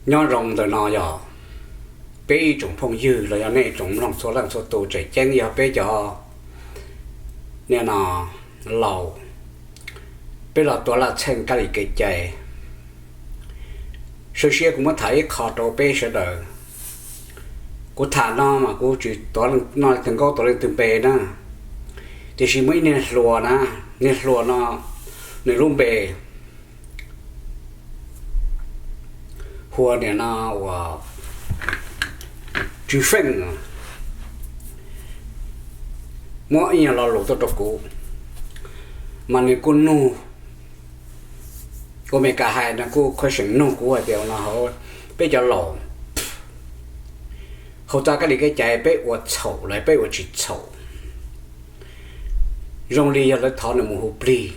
Nyob zoo ntawm no yog peb ib tsoom phooj ywg los yog nej tsoom mloog txhua leej txhua tus, tseem ceeb yog peb cov niam no laus, peb los tuav laj txheej kab li kev cai. Sawv siab kuv muab tham ib qho rau peb sawv daws. Kuv tham no mas kuv tsis tuav noj leej twg nkaub tuav leej twg npe na, tiam sis muaj ib niag hluas na, niag hluas no nws lub npe hu ua niam no ua Tswv Feej, muab ib nyuag lo lus tuaj rau kuv, mas nws kuj nug, ua Meskas hais no kuj question nug kuv hais tias no hauv peb cov laus, hauv txoj kab li kev cai peb ua txhaum los peb ua tsis txhaum, zoo li yog lawv thov nws mus hu plig.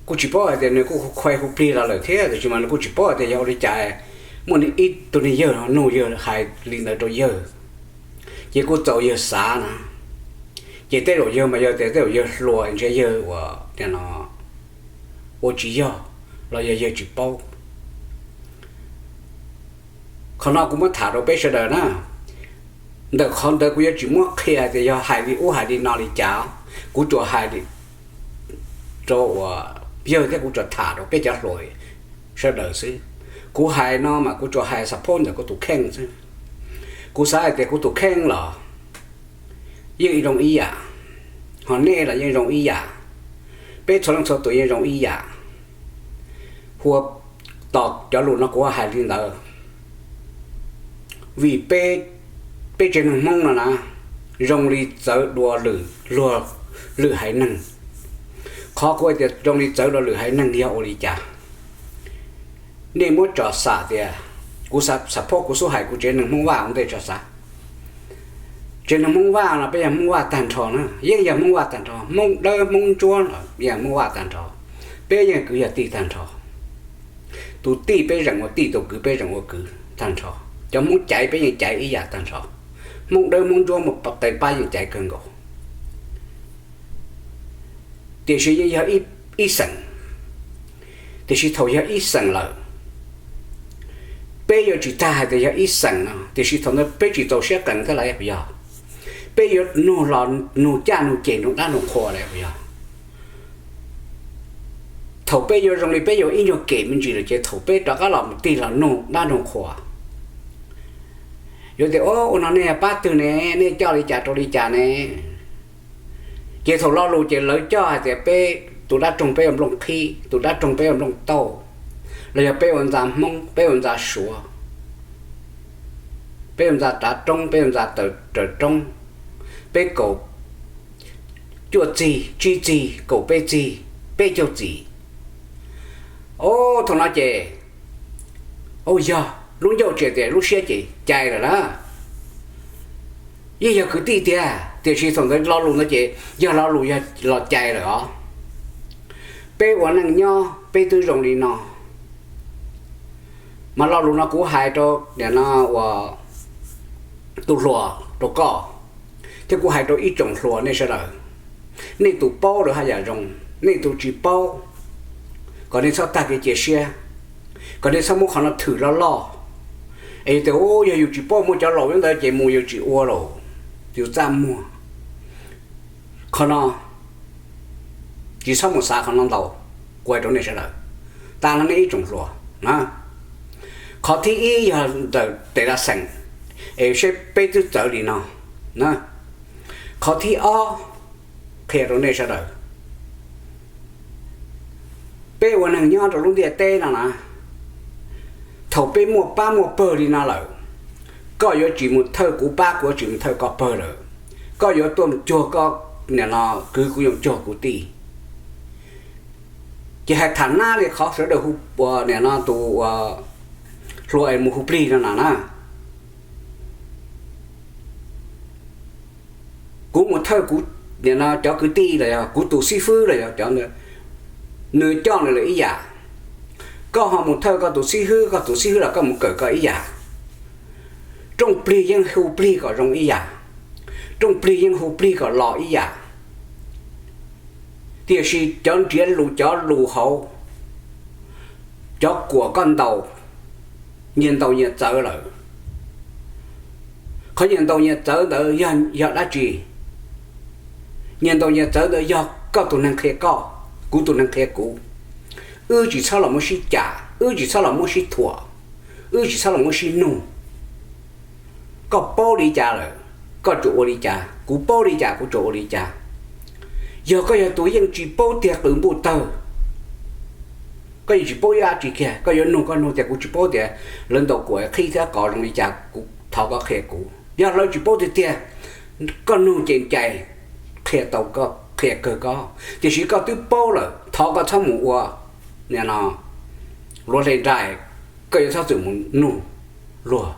Kuv tsis paub hais tias nws kuj khuai hu plig los lawm thiab, tiam sis mas nws kuj tsis paub hais tias yog ua li cas muaj ib tug niag yawg nug yawg hais li ntawd rau yawg, ces kuj txaus yawg xav na. Ces tej zaum yawg mas yog tias tej zaum yawg hluas ntshe yawg ua, ua tsis yog los yog yawg tsis paub. Qhov no kuv muab tham rau peb sawv daws na. Ntawm qhov ntawd kuv yuav tsis muab qhia tias yog hais li ub hais li no li cas, kuv tsuas hais rau uas yawg thiab kuv tsuas tham rau peb cov hluas sawv daws xwb. Kuv hais no mas kuv tsuas hais support ntawm kuv tus kheej xwb. Kuv xav hais tias kuv tus kheej los yeej zoo ib yam, ho nej los yeej zoo ib yam, peb txhua leej txhua tus yeej zoo ib yam. Hu ua tos cov lus no kuv hais li ntawd, vim peb tsev neeg Hmoob no na zoo li txawv dua lwm, luag lwm haiv neeg. Qhov kuv hais tias zoo li txawv dua lwm haiv neeg yog ua li cas? Nej muab tsom xam tias, kuv support kuv xub hais kuv tsev neeg Hmoob Vaj ua ntej tso xav. Tsev neeg Hmoob Vaj no peb yog Hmoob Vaj tag nrho na, yeej yog Hmoob Vaj tag nrho, Hmoob Dawb Hmoob Ntsuab los yog Hmoob Vaj tag nrho. Peb yeej kwv yog tij tag nrho. Tus tij peb zeem ua tij, tus kwv peb zeem ua kwv tag nrho. Cov Hmoob Caiv peb yeej Caiv ib yam tag nrho. Hmoob Dawb Hmoob Ntsuab muaj tais pab yeej Caiv kawg nkaus. Tiam sis yeej yog ib xeem. Tiam sis thaum yog ib xeem lawm, peb yuav tsis tag hais tias yog ib xeem no, tiam sis thaum ntawd peb tsis txaus siab qees thiab lawm puas yog? Peb yuav nug los nug caj nug ceg nug dab nug qhua lawm puas yog? Thaum peb yuav zoo li peb yuav ib nyuag kem me ntsis lawm ces thaum peb rov qab los mus tig los nug dab nug qhua, yuav tias, ua no nej pab twg ne, nej coj li cas rau li cas ne? Ces thaum lo lus ces lawv coj hais tias peb tus dab roog peb ua nplooj qhib, tus dab roog peb ua nplooj tauj, los yog peb ua ntxa Hmoob, peb ua ntxa Suav, peb ua ntxa tav roob, peb ua ntxa raws roob, peb kaum cuaj txig, tsib txig, kaum peb txig, peb caug txim. Au, thaum no ces, au yog lub ncauj tsis tias lub siab ces cais lawm na. Yeej yog kwv tij tiag, tiam sis thaum ntawd lo lus ntawd ces yog lo lus yog los cais lawm os. Peb ua neej nyob peb twb zoo li no, mas lo lus no kuv hais rau nim no ua tus hluas rau koj, thiab kuv hais rau ib tsoom hluas nej sawv daws. Nej tus paub lawm haj yam zoo, nej tus tsis paub, kom nej txhob tag kev cia siab, kom nej txhob muab qhov no thwm loj loj. Es yus tias, u, yog yus tsis paub, muaj cov laus nyob ntawd ces mus yus tsis ua lawm, yus txaj muag. Qhov no tsis txhob mus xav qhov no ntau, kuv hais rau nej sawv daws, tas no nej ib tsoom hluas na. Qhov thib ib yog ntawm tes da xeem, es seb peb twb txawv li no na. Qhov thib ob, qhia rau nej sawv daws, peb ua neeg nyob rau lub ntiaj teb no na, thaum peb muaj pab muaj pawg li no lawm, koj yuav tsis mus thawj kuv pab, kuv yuav tsis mus thawj koj pawg lawm. Koj yuav tuaj cuag koj niam no, kwv kuv yuav cuag kuv tij. Ces hais tham nab li qhov sawv daws hu ua niam no tus ua hluas es mus hu plig no na na. Kuv mus thawj kuv niam no cov kwv tij los yog kuv tus xib fwb los yog cov ntawd, nws coj nws lawm ib yam. Koj ho mus thawj koj tus xib hwb, koj tus xib hwb los koj mus kawm koj ib yam. Rooj plig yeej hu plig kom zoo ib yam, rooj plig yeej hu plig kom los ib yam. Tiam sis cov nrhiav lus, cov lus hauv, Cov kuam koj ntaus, nyias ntaus nyias txawv lawm. Qhov nyias ntaus nyias txawv ntawd yog, yog dab tsi? Nyias ntaus nyias txawv ntawd yog koj tus neeg qhia koj, kuv tus neeg qhia kuv. Wb tsis txhob los muab sib cam, wb tsis txhob los muab sib thuam, wb tsis txhob los muab sib nug. Koj paub li cas lawm, koj tsuas ua li cas, kuv paub li cas, kuv tsuas ua li cas. Yog koj yog tus yeej tsis paub tiag qws npuj tawg, koj yeej tsis paub ib dab tsi kiag, koj yuav nug koj nug tias kuv tsis paub tias lawv ntaus kuam qhib thiab qos zoo li cas, kuv thov koj qhia kuv. Yog lawv tsis paub tiag tiag, koj nug ces cais, qhia tau koj, qhia kawg koj. Tiam sis koj twb paub lawm, thov koj txhob mus ua, nim no, luav hle nraim, koj yuav txhob txwm mus nug luag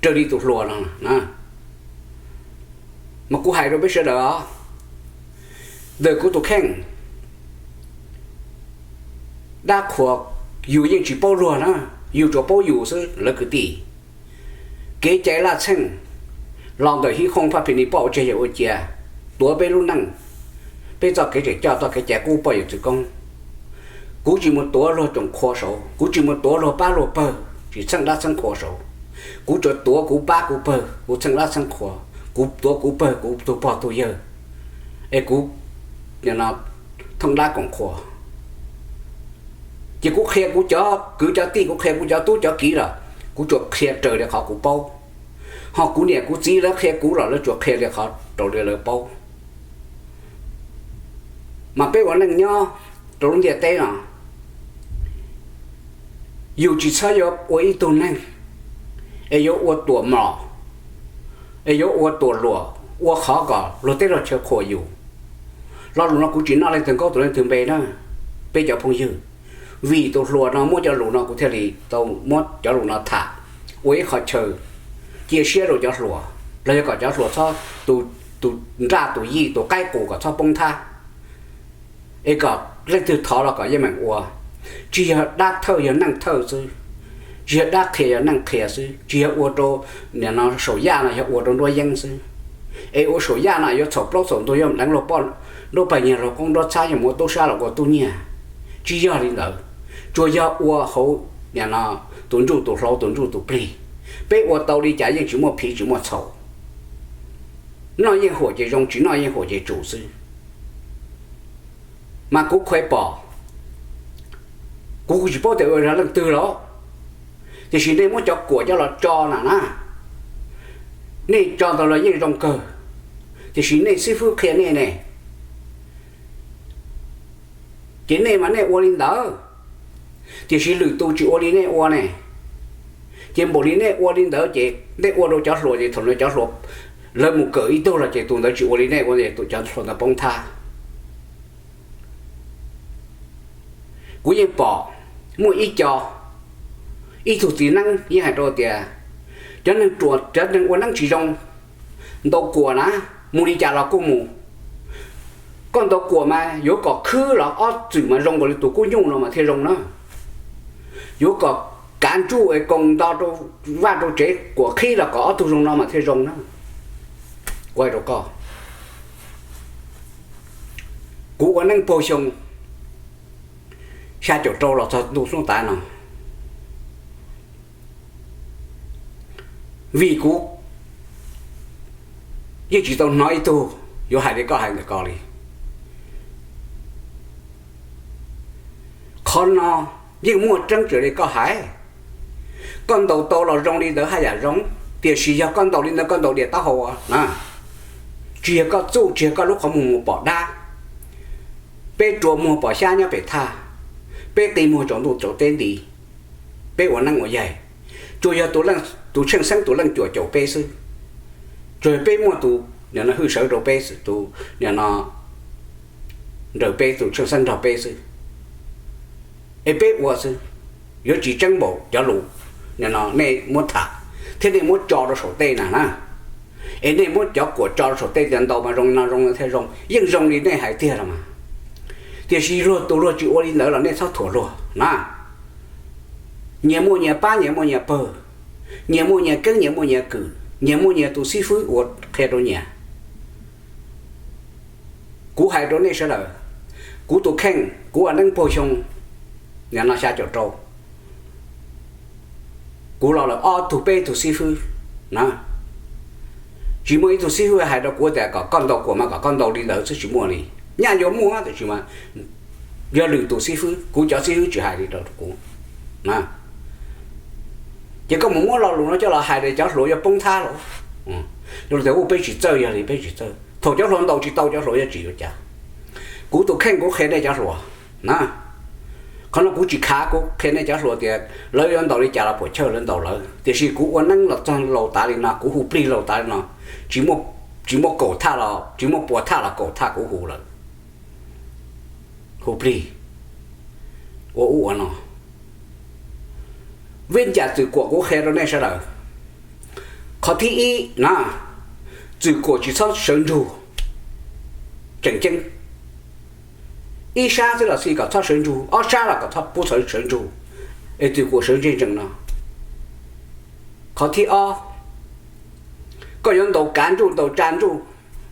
raws li tus hluas no na. Mas kuv hais rau peb sawv daws os, ntawm kuv tus kheej, dab qhuas yus yeej tsis paub luag na, yus tsuas paub yus xwb lawv kwv tij. Kev cai laj txheej los ntawm hib khooj phaj phi ni poj ua tseg yawm ua cia, tuav peb lub neej, peb txoj kev tseem coj txoj kev cai qub poj yawm txwv koob. Kuv tsis mus tuav luag tsoom qhua saud, kuv tsis mus tuav luag pab luag pawg, tsis txheeb dab txheeb qhua saud. Kuv tsuas tuav kuv pab kuv pawg, kuv txheeb dab txheeb qhua, kuv tuav kuv pawg kuv tug pog tug yawg, es kuv thooj dab koom qhua. Ces kuv qhia kuv cov kwv cov tij, kuv qhia kuv cov tub cov kiv los kuv tsuas qhia raws li qhov kuv paub, ho kuv niam kuv txiv lawv qhia kuv los lawv tsuas qhia li qhov raws li lawv paub. Mas peb ua neej nyob rau lub ntiaj teb no, yus tsis txhob yuav ua ib tug neeg es yuav ua tuam mlom, es yuav ua tuam luam, ua qhov kom luag teb luag chaw qhuas yus. Lo lus no kuv tsis noj leej twg nkaub tus leej twg npe na, peb cov phooj ywg. Vim tus hluas no muab cov lus no kuv thiaj li tau muab cov lus no tham ua ib qho chaw cia siab rau cov hluas, los yog kom cov hluas txhob, tus nraj tus yij tus qaib qus kom txhob poob thab, es kom leej twg thov los kom yeej meem ua. Tsis yog dab thawj yog neej thawj xwb, tsis yog dab qhia yog neej qhia xwb, tsis yog ua rau nim no saum yaj no yog ua rau nruab yeeb xwb, es ua saum yaj no yuav txhaum plaub txhaum ntug, yog deev luag poj nruab pawg nyiag luag qoob nruab txhab, yog mus ua tub sab los ua tub nyiag. Tsis yog li ntawd, tsuas yog ua hauv nim no tus ntsuj tus hlauv tus ntsuj tus plig. Peb ua tau li cas yeej tsis muaj phiv tsis muaj txhaum, noj yeej huam ces zoo, tsis noj yeej huam ces tsum xwb. Mas kuv khuv pom, kuv kuv tsis paub tias ua leej twg los, tiam sis nej muab cov kuam coj los tso na na, nej tso ntawd los yeej zoo kawg, tiam sis nej xib fwb qhia nej ne, ces nej mas nej ua li ntawd, tiam sis lwm tus tsis ua li nej ua ne. Ces npaum li nej ua li ntawd ces nej ua rau cov hluas, ces thaum no cov hluas lawv mus kawm ib tug los ces tus ntawd tsis ua li nej ua, cov hluas ntawd poob thab. Kuv yeej pom muaj ib co, ib tug txiv neeb yeej hais rau tias, cov neeg ruam, cov neeg ua neeb tsis zoo, ntaus kuam na, mus li cas los kuj mus. Koj ntaus kuam mas yuav kom khwb los ob txwm mas zoo nkaus li tus kub nyuj no mas thiaj zoo na. Yuav kom kav ntsuj es koos nto rau vaj rau tsev kuam qhib los kom ob tug zoo no mas thiaj zoo na. Kuv hais rau koj, kuv ua neeb puag xyoo xya caum rau los txog ntu hnub tav no, vim kuv yeej tsis tau hnov ib tug yuav hais li koj hais ntawm ko li. Qhov no yeej muaj tseeb raws li koj hais. Koj ntaus tau los zoo li ntawd haj yam zoo, tiam sis yog koj ntaus li ntawd koj ntaus diam taub hau na. Tsis yog koj txuj, tsis yog koj lub qhov muag mus pom dab. Peb rua muag pom xyab nyob pem thaj, peb qi muag tsaus ntuj tsaus teb nti, peb ua neeb ua yaig, tsuas yog tus tsheej xeeb tus leej cuam caum peb xwb. Tsuas yog peb muaj tus nim no hwj sawv rau peb, tus nim no nrog peb, tus tsheej xeeb nrog peb xwb, es peb ua xwb. Yuav tsis tseeb npaum cov lus nim no nej muab tham thiab nej muab tso rau saum tej na na, es nej muab cov kuam tso rau saum tej tias ntaus mas zoo no zoo no thiaj zoo, yeej zoo li nej hais tiag los mas. Tiam sis luag tus luag tsis ua li ntawd los nej txhob thuam luag na. Nyias muaj nyias pab, nyias muaj nyias pawg, nyias muaj nyias keeb, nyias muaj nyias kwm, nyias muaj nyias tus xib fwb uas qhia rau nyias. Kuv hais rau nej sawv daws, kuv tus kheej kuv ua neeb puag xyoo, nim no xya caum rau, Kuv los lawm ob tug peb tug xib fwb na, tsis muaj ib tug xib fwb hais rau kuv tias kom koj ntaus kuam mas kom koj ntaus li ntawd xwb, tsis muaj li. Nyaj yuav muaj tiam sis mas yog lwm tus xib fwb, kuv cov xib fwb tsis hais li rau kuv. Ces koj mus muab lo lus no coj los hais tias cov hluas yuav poob thab los, yog tias ua peb tsis txawj, yog li peb tsis txawj, thaum cov hluas ntaus tsis tau cov hluas yuav tsis yuav cas. Kuv tus kheej kuv qhia nej cov hluas na, qhov no kuv tsis khav, kuv qhia nej cov hluas tias lawv yuav ntaus li cas los puas chawj lawv ntaus lawv, tiam sis kuv ua neeb los txog laus tas li no, kuv hu plig laus tas li no, tsis muaj kaum thaj los tsis muaj pua thaj los kaum thaj kuv hu lawm, hu plig ua ub ua no. Vim li cas Txwm Kuam kuv qhia rau nej sawv daws, qhov thib ib na, Txwm Kuam tsis txhob sawv ntsug, tseem ceeb, ib sab xwb los xij kom txhob sawv ntsug, ob sab los kom txhob pub sawv ntsug, es Txwm Kuam sawv ntsug ntsees no. Qhov thib ob, koj yuav ntaus kav ntsuj, ntaus tsa ntsuj,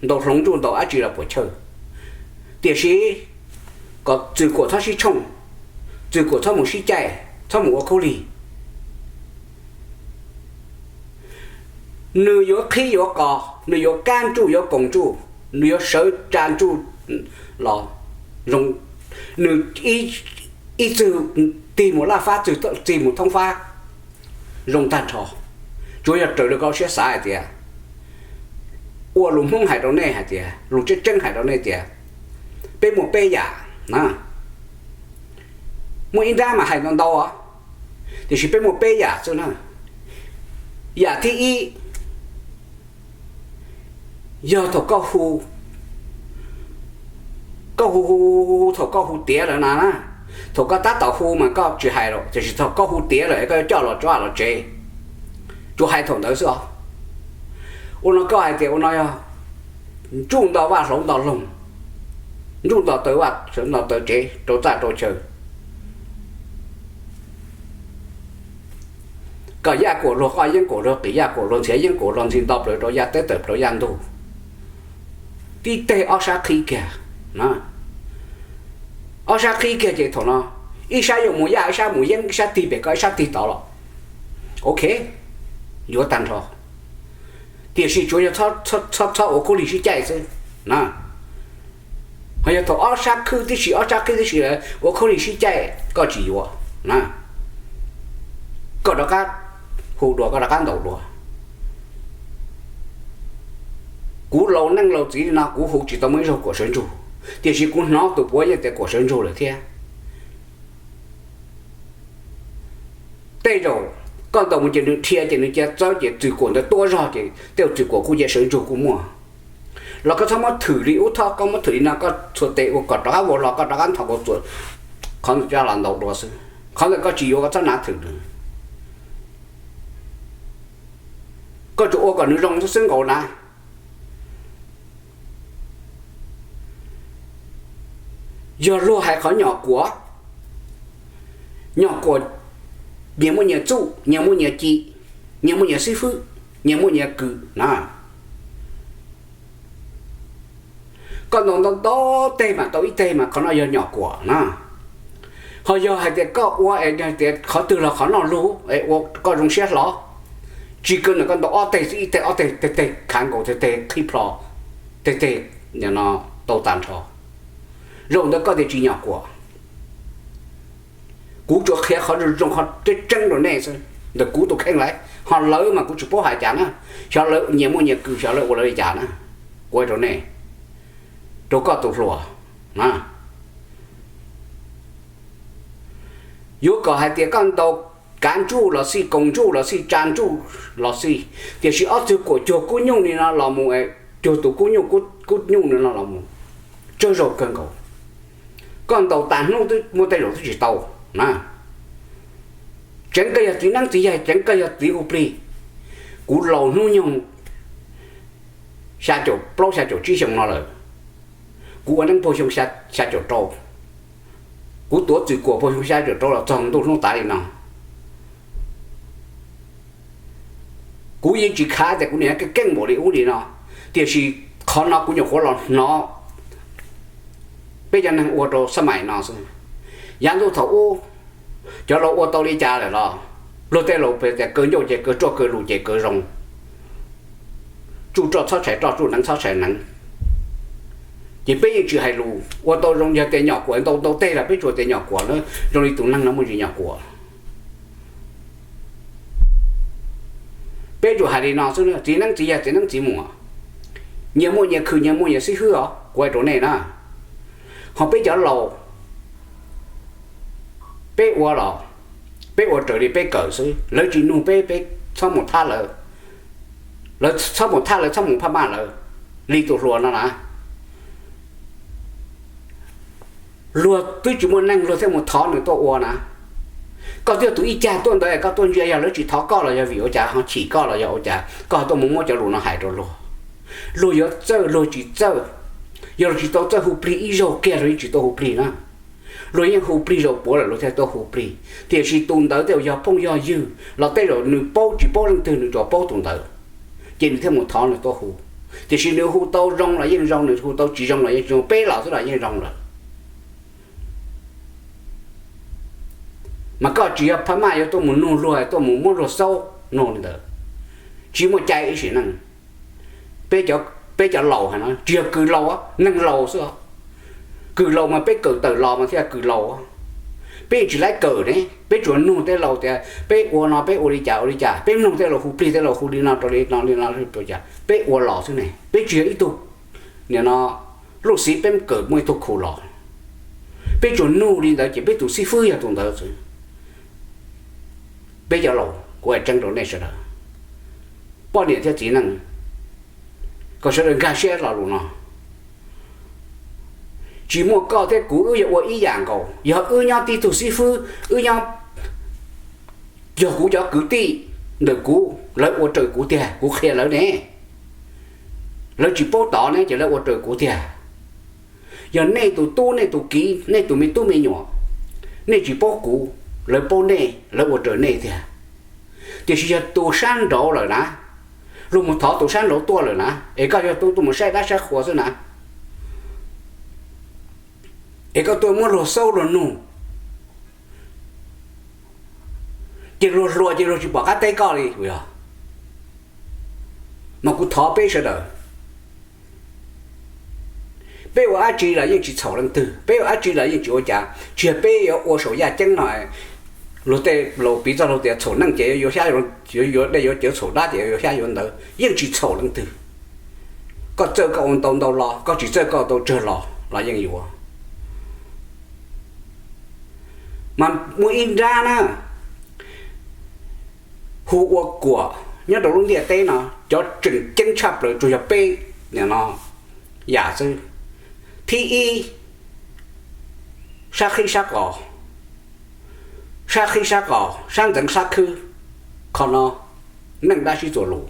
ntaus hloov ntsuj, ntaus dab tsi los puas chawj, tiam sis kom Txwm Kuam txhob sib tshooj, Txwm Kuam txhob mus sib caij, txhob mus ua khaub lig. Nws yuav qhib yuav qos, nws yuav kab ntsuj yuav koos ntsuj, nws yuav sawv tsa ntsuj los zoo, nws ib txwg tig mus laj fab, txwg tig mus thoob fab, zoo tag nrho. Tsuas yog raws li koj siab xav hais tias, ua lus Hmoob hais rau nej hais tias, lus tseeb tseeb hais rau nej tias, peb muaj peb yam na. Muaj ib nrab mas hais ntau ntau, tiam sis peb muaj peb yam xwb na. Yam thib ib, yog thaum koj hu, koj hu hu hu hu, thaum koj hu tiav lawm na, thaum koj tab tom hu mas koj tsis hais lawm, tiam sis thaum koj hu tiav lawm koj yuav coj los tso los tsev, tsuas hais thaum ntawd xwb os. Ua no koj hais tias ua no yog ntsuj nto vaj hloov nto loog, ntsuj nto taw vaj hloov nto taw tsev rau txaj rau chaw. Kom yaj kuam luag qoj yeeb kuam luag qis, yaj kuam luag ntxhiav yeeb kuam luag ntxhi nto plaws rau yaj teb tawm plaws yaj ntug. Tib teg ob sab qhib kiag, ob sab qhib kiag ces thaum no ib sab yuav mus yaj, ib sab mus yeeb, ib sab tig pem koj, ib sab tig tod los, ok, yuav tag nrho. Tiam sis tsuas yog txhob ua khaub lig sib caij xwb na. Ho yog thaum ob sab khwb tib si, ob sab qhib tib si ua khaub lig sib caij koj tsis yuav na, koj rov qab hu dua, koj rov qab ntaus dua. Kuv laus neej laus txiv li no kuv hu tsis tau muaj ib zaug kuam sawv ntsug, tiam sis kuv hnov tus puav yeej tias kuam sawv ntsug lawm thiab. Tej zaum koj ntaus mus ces nws dhia ces nws cia txawb ces txwm kuam ntawd tuab zog ces tej zaum txwm kuam kuj cia sawv ntsug kuj muaj. Los koj txhob muab thwm li ub thob, koj muab thwm li no koj txhua tes ua kom rov qab vau hlo koj rov qab nthos nkaus txuas qhov ntawd coj los ntaus dua xwb. Qhov ntawd koj tsis yuav koj txhob hnav thwm nws. Koj tsuas ua kom nws zoo xwb xwb nkaus na. Yog luag hais qhov nyom kuam, nyom kuam nyias muaj nyias txuj, nyias muaj nyias ci, nyias muaj nyias xib fwb, nyias muaj nyias kws na. Koj ntaus ntau ntau teg mas tau ib teg mas qhov no yog nyom kuam na. Ho yog hais tias koj ua es tias qhov twg los qhov noj lug es ua koj zoo siab hlo, tsis kawg ntawm koj ntaus ob teg xwb, ib teg ob teg, teg teg khav nkaus, teg teg qhib plho, teg teg tau tag nrho. Zaum ntawd koj tias tsis nyom kuam. Kuv tsuas qhia qhov zoo qhov tseeb tseeb rau nej xwb, ntawm kuv tus kheej lawm, ho lawv mas kuv tsis paub hais cas na. Xyov lawv nyias muaj nyias kws, xyov lawv ua lawv li cas na. Kuv hais rau nej, rau koj tus hluas na, yuav kom hais tias koj ntaus kav ntsuj los xij, koos ntsuj los xij, tsa ntsuj los xij, tiam sis ob txwg kuam cuag kub nyuj li no los mus, cuag tus kub nyuj, kub nyuj li no los mus, tsawg zaus kawg nkaus. Koj ntaus tas hnub twb muaj tej zaum twb tsis tau na. Tseev koj yog txiv neeb txiv yaig, tseev koj yog txiv hu plig. Kuv laus hnub nyoog xya caum plaub xya caum tsib xyoo no lawm. Kuv ua neeb puag xyoo xya caum rau, kuv tuav txwm kuam puag xyoo xya caum rau los txog ntuj hnub tav li no. Kuv yeej tsis khav tias kuv niam keej keej npaum li ub li no, tiam sis qhov no kuv nyuam qhuav los hnov peb cov neeg ua rau xab mais no xwb. Yav ntuj thaum ub cov laus ua tau li cas lawm los Luag tej laus peb tias kaw ncauj ces kaw roj, kaw lus ces kaw zoo, tsuj roj txhob tshais roj, tsuj neev txhob tshais neev. Ces peb yeej tsis hais lus, ua tau zoo, yog tias nyom kuam ntau ntau teg los peb tsuas tias nyom kuam na, zoo li tus neeg no muaj ntsis nyom kuam. Peb tsuas hais li no xwb, txiv neeb txiv yaig txiv neeb txiv muam, nyias muaj nyias khw, nyias muaj nyias xib hwb os, kuv hais rau nej na. Ho peb cov laus, peb ua los peb ua raws li peb kawm xwb, lawv tsis nug peb, peb txhob mus thab lawv, lawv txhob mus thab lawv, txhob mus phab maj lawv. Li tus hluas no na, luag twb tsis muaj neeg luag thiaj mus thov nws tuaj ua na. Koj twb yog tus ib cag tuaj ntawd koj tuaj ntsia, yog lawv tsis thov koj los yog vim ua cas, ho chim koj los yog ua cas koj tuaj mus muab cov lus no hais rau luag? Luag yuav txawj luag tsis txawj, yog luag tsis tau txawj hu plig ib zaug kiag luag yeej tsis tuaj hu plig na. Luag yeej hu plig zaum puav lawm luag thiaj tuaj hu plig, tiam sis tus ntawd tej zaum yog phooj yog ywg los tej zaum nws paub tsis paub leej twg nws tsuas paub tus ntawd, ces nws thiaj mus thov nws tuaj hu. Tiam sis nws hu tau zoo los yeej zoo, nws hu tau tsis zoo los yeej tsis zoo, peb los xwb los yeej zoo lawm. Mas koj tsis yog phab maj yuav tuaj mus nug luag, tuaj mus muab luag xaub nug li ntawd, tsis muaj cai ib sim neej. Peb cov laus hais no tsis yog kws laus, neeg laus xwb. Kws laus mas peb kawm tawm los mas thiaj kws laus. Peb yeej tsis laib kawm ne, peb tsuas nug tej laus tias peb ua no peb ua li cas ua li cas, peb mloog tej laus hu plig, tej laus hu li no rau li no li no, peb ua los xwb ne, peb tsis yog ib tug, nim no, luj xiv peb kawm muaj ib tug khu los. Peb tsuas nug li ntawd ces peb tus xib fwb yog tus ntawd xwb. Peb cov laus kuv hais tseeb rau nej sawv daws, poj niam thiab txiv neej, kom sawv daws nkag siab lo lus no. Tsis muaj koj thiab kuv, wb yog ua ib yam nkaus. Yog wb nyob tib tug xib fwb, wb nyob, yog kuv cov kwv tij ntawm kuv, lawv ua raws kuv tiag, kuv qhia lawv ne, lawv tsis paub tod ne ces lawv ua raws kuv tiag. Yog nej tus tub nej tus kiv, nej tus me tub me nyuam, nej tsis paub kuv, lawv paub nej, lawv ua raws nej tiag. Tiam sis yog tus sab nraud lawm na, luag mus thov tus sab nraud tuaj lawm na, es koj yog tus tuaj mus saib dab saib qhua xwb na, es koj tuaj muab luag xaub luag nug, ces luag hluas ces luag tsis pom qab teb koj li. Yog mas kuv thov peb sawv daws, peb ua dab tsi los yeej tsis txhaum leej twg, peb ua dab tsi los yeej tsis ua cas, tsis yog peb yuav ua saum yaj ceeb no. Luag tej laus piv txoj lus tias txhaum neej ces yuav, yuav dej yuav cawv, txhaum dab ces yuav xyab yuav ntawv, yeej tsis txhaum leej twg. Koj txawj koj ua ntau ntau los, koj tsis txawj koj ua tau tsawg los los yeej yuav. Mas muaj ib nrab na, hu ua Kuam nyob rau lub ntiaj teb no, cov tseem ceeb tshaj plaws tsuas yog peb no yam xwb. Thib ib, sab qhib sab qos, sab qhib sab qos, sab ntxeev sab khwb, qhov no neej dab sib txuas lus.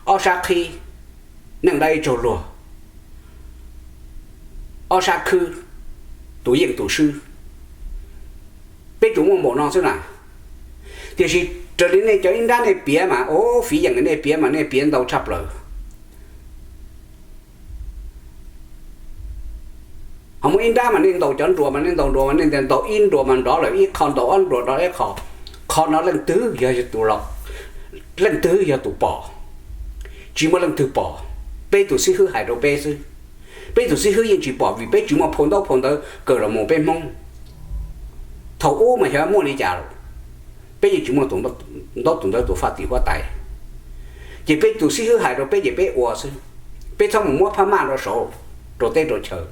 Ob sab qhib, neej dab ib tsaug luag, ob sab khwb, tus yeej tus swb. Peb tsuas muaj npaum no xwb na. Tiam sis raws li nej cov ib nrab nej piav mas, o, fiv yeem nej piav mas nej piav ntau tshaj plaws. Ho muaj ib nrab mas nej ntaus cov nruas mas nej ntaus nruas mas nej ntaus ib nruas mas nrov lawm ib qho, ntaus ob nruas nrov ib qho. Qhov no leej twg yog tus, leej twg yog tus pom? Tsis muaj leej twg pom, peb tus xib hwb hais rau peb xwb. Peb tus xib hwb yeej tsis pom vim peb tsis muaj phau ntaub phau ntawv kawm los mus peb Hmoob. Thaum ub mas xyov muaj li cas lawm, peb yeej tsis muaj tus ntaub tus ntawv tus faj tim huab tais. Ces peb tus xib hwb hais rau peb ces peb ua xwb. Peb txhob mus muab phab maj rau saud, rau teb rau chaw.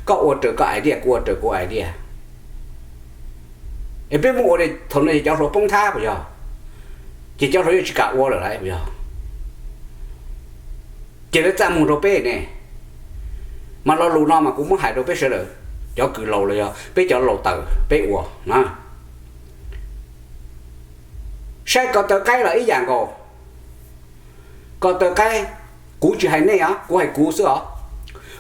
Koj ua raws koj idea, kuv ua raws kuv idea. Es peb muab ua li thaum no ces cov hluas poob thab puas yog? Ces cov hluas yeej tsis kam ua lawm lauj puas yog? Ces lawv txaj muag rau peb ne. Mas lo lus no mas kuv muab hais rau peb sawv daws, cov kws laus los yog peb cov laus taws peb ua na. Saib ko taw qaib los ib yam nkaus. Ko taw qaib, kuv tsis hais nej os, kuv hais kuv xwb os.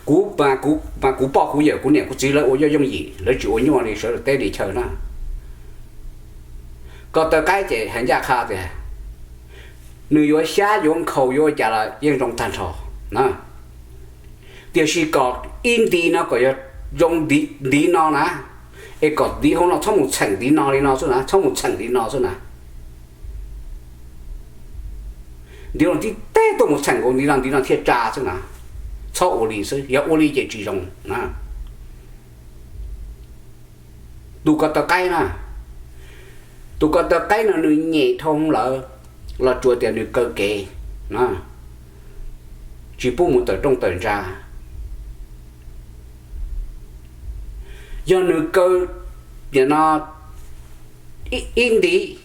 Kuv, kuv poj kuv yawm kuv niam kuv txiv lawv ua yooj yooj yim, lawv tsis ua nyuaj li sawv daws teb li chaw na. Ko taw qaib ces hais ncaj qha tias nws yuav xyab yuav nkhaus yuav ua cas los yeej zoo tag nrho na. Tiam sis kom ib nti no kom yog zoo ntiv no na, Es kom ntiv hauv no txhob mus txheem ntiv no li no xwb na, txhob mus txheem li no xwb na. Ntiv no tib teg tuaj mus txheem nkaus ntiv no, ntiv no thiaj tsa xwb na. Txhob ua li xwb, yog ua li ces tsis zoo na. Tus ko taw qaib na, tus ko taw qaib no nws nyem dhau lawm los tsuas tias nws kaw kev na, tsis pub mus tawm rooj tawm ntsa. Yog nws kaw, nim no, ib ntiv,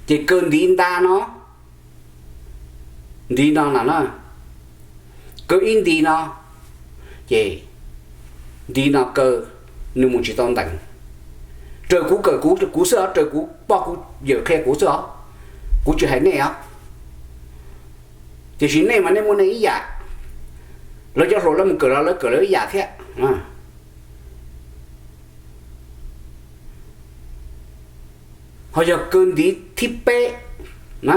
ces kaw ntiv nta no, ntiv no na na, kaw ib ntiv no, ces ntiv no kaw, nws mus tsis tau ntees. Raws kuv kawm kuv, kuv xwb os, raws kuv poj kuv yawm qhia kuv xwb os, kuv tsis hais nej os. Tiam sis nej mas nej muaj nej ib yam, lawv cov hluas lawv mus kawm los lawv kawm lawv ib yam thiab. Ho yog kaw ntiv thib peb na,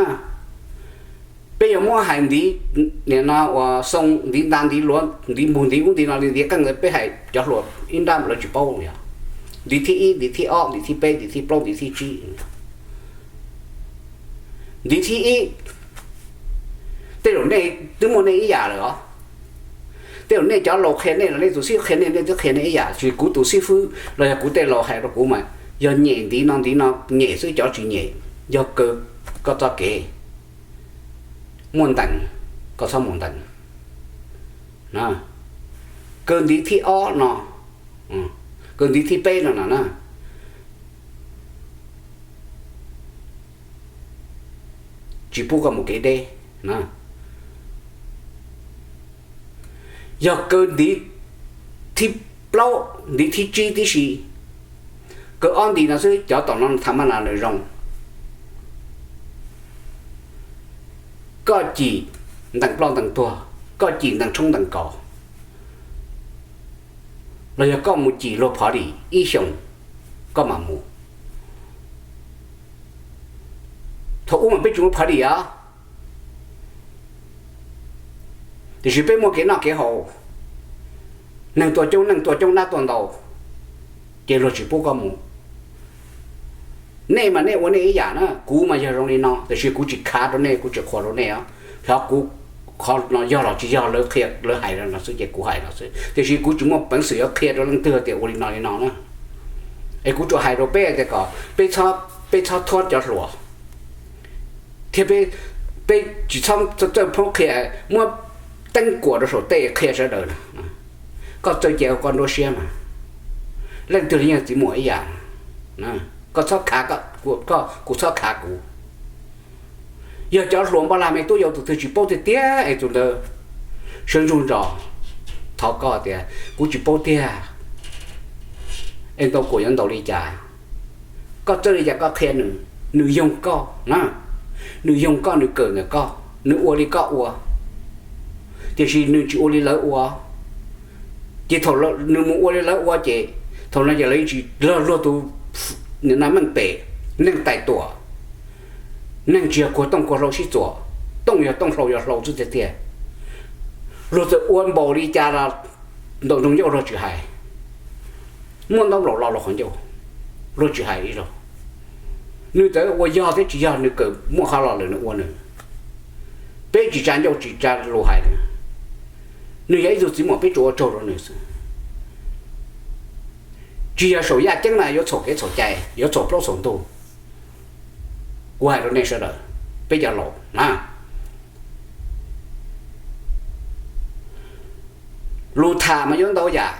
peb yuav muab hais ntiv, nim no uas xoo ntiv nta ntiv luav ntiv npug ntiv ub ntiv no li ntiv qeej ntawd peb hais cov hluas ib nrab lawv tsis paub yog ntiv thib ib ntiv thib ob ntiv thib peb ntiv thib plaub ntiv thib tsib. Ntiv thib ib, tej zaum nej twb muaj nej ib yam lawm os. Tej zaum nej cov laus qhia nej los nej tus xib fwb qhia nej, nej twb qhia nej ib yam, tiam sis kuv tus xib fwb los yog kuv tej laus hais rau kuv mas yog nyem ntiv no ntiv no nyem xwb, cov tsis nyem, yog kaw koj txoj kev muaj ntees, koj txhob mus ntees. Kaw ntiv thib ob no, kaw ntiv thib peb no na, tsis pub koj mus kev deb. Yog kaw ntiv thib plaub ntiv thib tsib tib si, kaw ob ntiv no xwb cov tom no tham ma nas nws zoo. Koj cim ntees ploj ntees tuag, koj cim ntees tshoob ntees kos, los yog koj mus cim luag phov dim ib xyoos, koj mam mus. Thaum ub mas peb tsis muaj phov dim os, tiam sis peb muaj kev noj kev haus, neeg tua coob neeg tua coob dab tua ntau, ces luag tsis pub koj mus. Nej mas nej ua nej ib yam na, kuv mas yog zoo li no, tiam sis kuv tsis khav rau nej, kuv tsis qhuas rau nej os. Qhov kuv, qhov no yog los tsis yog lawv qhia lawv hais no xwb ces kuv hais no xwb, tiam sis kuv tsis muaj peev xwm yuav qhia rau leej twg tias ua li no li no na. Es kuv tsuas hais rau peb tias kom peb txhob thuab cov hluas, thiab peb tsis txhob txawj poob qhia, muab teeb kuam rau saum tej qhia sawv daws na. Koj txawj ces koj nruab siab mas, leej twg los yeej txiv muam ib yam. Koj txhob khav, kuv txhob khav kuv. Yog cov hluas npaj lag me tub yau tus twg tsis paub tiag tiag es tus ntawd sawv ntsug ntsos, thov koj tias kuv tsis paub tiag es ntaus kuam yuav ntaus li cas. Koj txawj li cas koj qhia nws, nws yoog koj na, nws yoog koj, nws kawm ntawm koj, nws ua li koj ua, tiam sis nws tsis ua li lawv ua. Ces thaum nws mus ua li lawv ua ces thaum no ces lawv yeej tsis, luag tus, nim no meej pem, neeg tais tuam, neeg tsis yog kuag tooj kuag hlau sib txuas, tooj yog tooj hlau yog hlau xwb tiag tiag. Luag txawm ua npaum li cas los ntaus ntsoo ncauj luag tsis hais, muab ntaub nplaum lo luag qhov ncauj luag tsis hais ib zaug. Nws txawm ua yog thiab tsis yog nws kawm muaj qhov los lawm nws ua nws, peb tsis tsa ncauj tsis tsa lus hais nws. Nws yog ib tug txiv muam peb tsuas ua tsaug rau nws xwb. Tsis yog saum yaj ceeb na yuav txhaum kev txhaum cai, yuav txhaum plaub txhaum ntug. Kuv hais rau nej sawv daws, peb cov laus na, lus tham mas yuav ntau yam.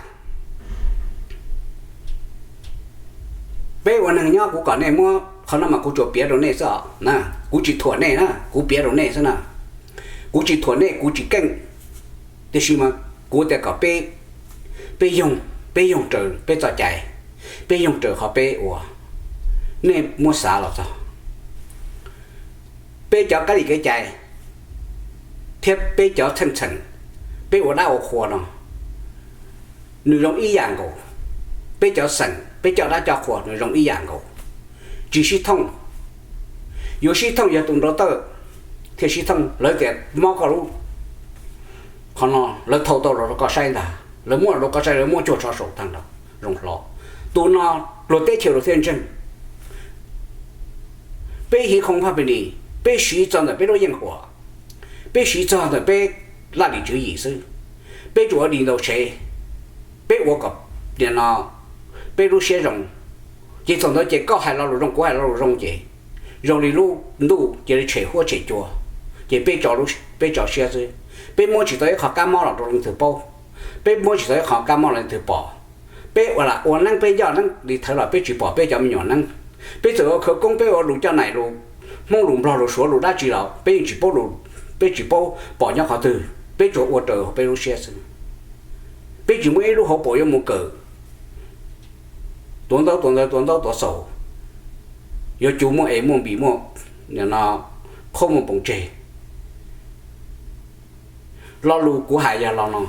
Peb ua neeg nyob kuv kom nej muab qhov no mas kuv tsuas piav rau nej xwb os na, kuv tsis thuam nej na, kuv piav rau nej xwb na. Kuv tsis thuam nej, kuv tsis keej, tiam sis mas kuv tias kom peb, peb yoog, peb yoog raws peb txoj cai, peb yoog raws qhov peb ua. Nej muab xav los txog peb cov kab li kev cai thiab peb cov txheej txheem, peb ua dab ua qhua no, nws zoo ib yam nkaus. Peb cov xeem, peb coj dab coj qhua nws zoo ib yam nkaus, tsis sib thooj. Yuav sib thooj yog tus nraug tawj thiaj sib thooj, lawv tias mob koj lub, qhov no lawv thau tau los rau koj saib ntag, lawv muab los rau koj saib, lawv muab cuag tsho saum tag nrho. zoo hlo. Tus no luag teb chaws luag thiaj ntseeg. Peb hiv khoom pha pes nis, peb siv txog ntawm peb lub yeej huam, peb siv txog ntawm peb laj lim tswv yim xwb. Peb tsuas ua di ntau tsev, peb ua kom nim no peb lub siab zoo. Ces thaum ntawd ces koj hais lo lus zoo, kuv hais lo lus zoo ces zoo li lub ntuj cia li tshem huab tshem cua, ces peb tso siab xwb. Peb muab tsis tau ib qho kab mob los rau leej twg paub, peb muab tsis tau ib qho kab mob los leej twg pom. Peb ua lam ua neeb, peb yoj neeb li thawv los peb tsis pom peb cov me nyuam neeb. Peb txawm ua khawv koob, peb ua lus coj nais, lus Hmoob, lus Nplog, lus Suav, lus dab tsi los peb yeej tsis paub, peb tsis paub pom nyob qhov twg, peb tsuas ua raws peb lub siab xwb. Peb tsis muaj ib lub hauv paus yuav mus kawm tuav ntaub tuav ntawv, tuav ntaub tuav xaus, yuav cuv muaj es muaj npis muaj qhob muaj poos tseg. Lo lus kuv hais yog lo no,